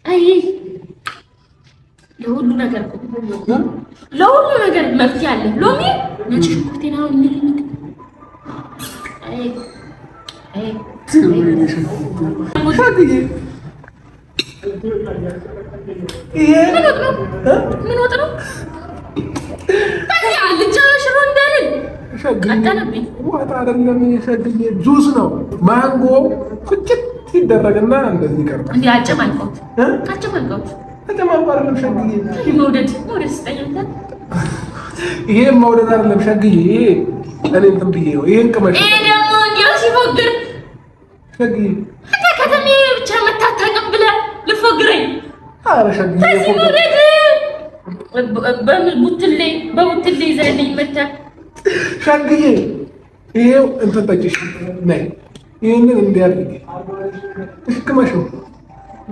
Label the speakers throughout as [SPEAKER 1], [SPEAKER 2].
[SPEAKER 1] አይ፣ ለሁሉ ነገር እኮ፣ ለሁሉ ነገር መፍትሄ አለ። ሎሚ፣ ነጭ ሽንኩርቴን አሁን ንግ አይ አይ።
[SPEAKER 2] ሸግዬ፣ ይሄ
[SPEAKER 1] ምን ወጥ ነው? ምን ወጥ ነው? ታዲያ አልጫ ሽሮ እንዳልን
[SPEAKER 2] ሸግዬ፣
[SPEAKER 1] ቀጠነብኝ።
[SPEAKER 2] ወጥ አይደለም ይሄ ሸግዬ፣ ጁስ ነው። ማንጎ ፍጭት ይደረግና እንደዚህ ይቀርባል።
[SPEAKER 1] እንዲህ አጨማልቀውት።
[SPEAKER 2] እ?
[SPEAKER 1] አጨማልቀውት።
[SPEAKER 2] ተጨማምቆ አይደለም ሸግዬ።
[SPEAKER 1] መውደድ መውደድ ስጠኝ አንተ።
[SPEAKER 2] ይሄ መውደድ አይደለም ሸግዬ። ይሄ እኔ እንትን ብዬ ነው። ይሄን ቅመሽ።
[SPEAKER 1] ይሄ ደግሞ እንዲያው ሲፎግር።
[SPEAKER 2] ሸግዬ።
[SPEAKER 1] አንተ ከተሜ ብቻ መታታቅም ብለህ ልፎግረኝ።
[SPEAKER 2] ኧረ ሸግዬ።
[SPEAKER 1] ከዚህ መውደድ በምን ቡትሌ በቡትሌ ይዘህልኝ መተህ።
[SPEAKER 2] ሸግዬ፣ ይሄው እንትን ጠጪሽ ነይ። ይሄንን እንዲያድርግ እሺ፣ ቅመሽው።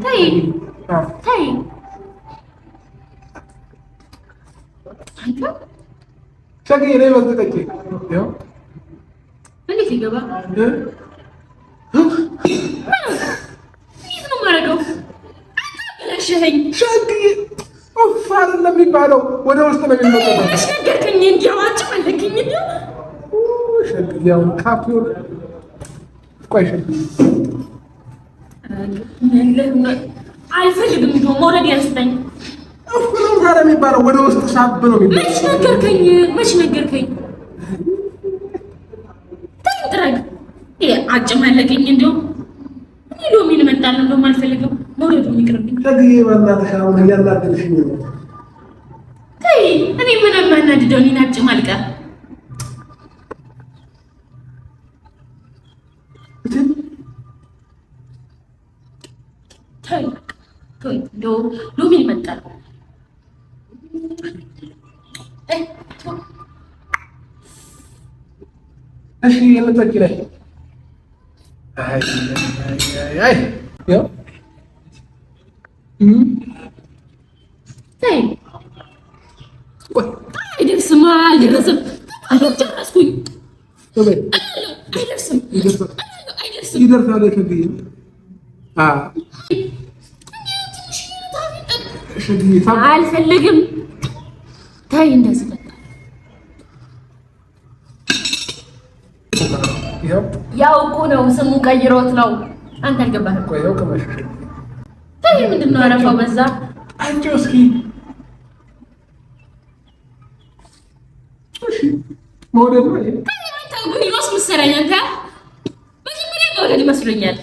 [SPEAKER 1] ተይ።
[SPEAKER 2] አዎ።
[SPEAKER 1] ተይ አንተ።
[SPEAKER 2] ሸግዬ፣ ነይ በዚህ ጠጪ። ይኸው።
[SPEAKER 1] እንዴት ይገባ?
[SPEAKER 2] እ?
[SPEAKER 1] እንዴት ነው የማደርገው? አንተ ብለሽኸኝ።
[SPEAKER 2] ሸግዬ፣ ኡፍ አይደለም የሚባለው፣ ወደ ውስጥ ነው የሚመጣው።
[SPEAKER 1] መች ነገርከኝ? እንዲያው አጨማለከኝ እንዲያው።
[SPEAKER 2] ሸግዬ፣ አሁን ካፒዮን ቆይ ሸግዬ።
[SPEAKER 1] አልፈልግም። እንደው መውደድ ያስጠኝ።
[SPEAKER 2] ኡፍ ነው ታዲያ የሚባለው፣ ወደ ውስጥ ሳብ ነው የሚባለው።
[SPEAKER 1] መች ነገርከኝ? መች ነገርከኝ? ተይ ጥረግ። ይሄ አጨማለቀኝ። እንደው እኔ ሎሚን እመጣለሁ። እንደውም አልፈልግም። መውደዱ ይቅርብኝ።
[SPEAKER 2] ሸግዬ፣ በእናትሽ አሁን እያናደድሽኝ ነው።
[SPEAKER 1] ተይ፣ እኔ ምንም አናድደው እኔን አጨማልቀ። ተይ በቃ ተይ። እንደው ሎሚን እመጣለሁ። ተው።
[SPEAKER 2] እሺ፣ ይሄንን ጠጪ ላይ። አይ አይ አይ፣ ያው
[SPEAKER 1] ተይ።
[SPEAKER 2] ቆይ።
[SPEAKER 1] አይደርስም፣ አልደረስም። ጨረስኩኝ።
[SPEAKER 2] ተበይ።
[SPEAKER 1] አይደርስም።
[SPEAKER 2] ይደርሳል።
[SPEAKER 1] አይደርስም።
[SPEAKER 2] ይደርሳል ሸግዬ። አ ሸግዬ ሳብ።
[SPEAKER 1] አልፈልግም። ተይ፣ እንደዚህ ጠጣ።
[SPEAKER 2] ይኸው።
[SPEAKER 1] ያው እኮ ነው፣ ስሙ ቀይሮት ነው። አንተ አልገባህም።
[SPEAKER 2] ቆይ፣ ይኸው ቅመሽ።
[SPEAKER 1] ተይ፣ ምንድን ነው አረፋው በዛ።
[SPEAKER 2] አንቺ እስኪ እሺ፣ መውደድ ነው ይሄ።
[SPEAKER 1] ተይ አንተ፣ ጉድ መሰለኝ አንተ። መጀመሪያ መውደድ መስሎኛል።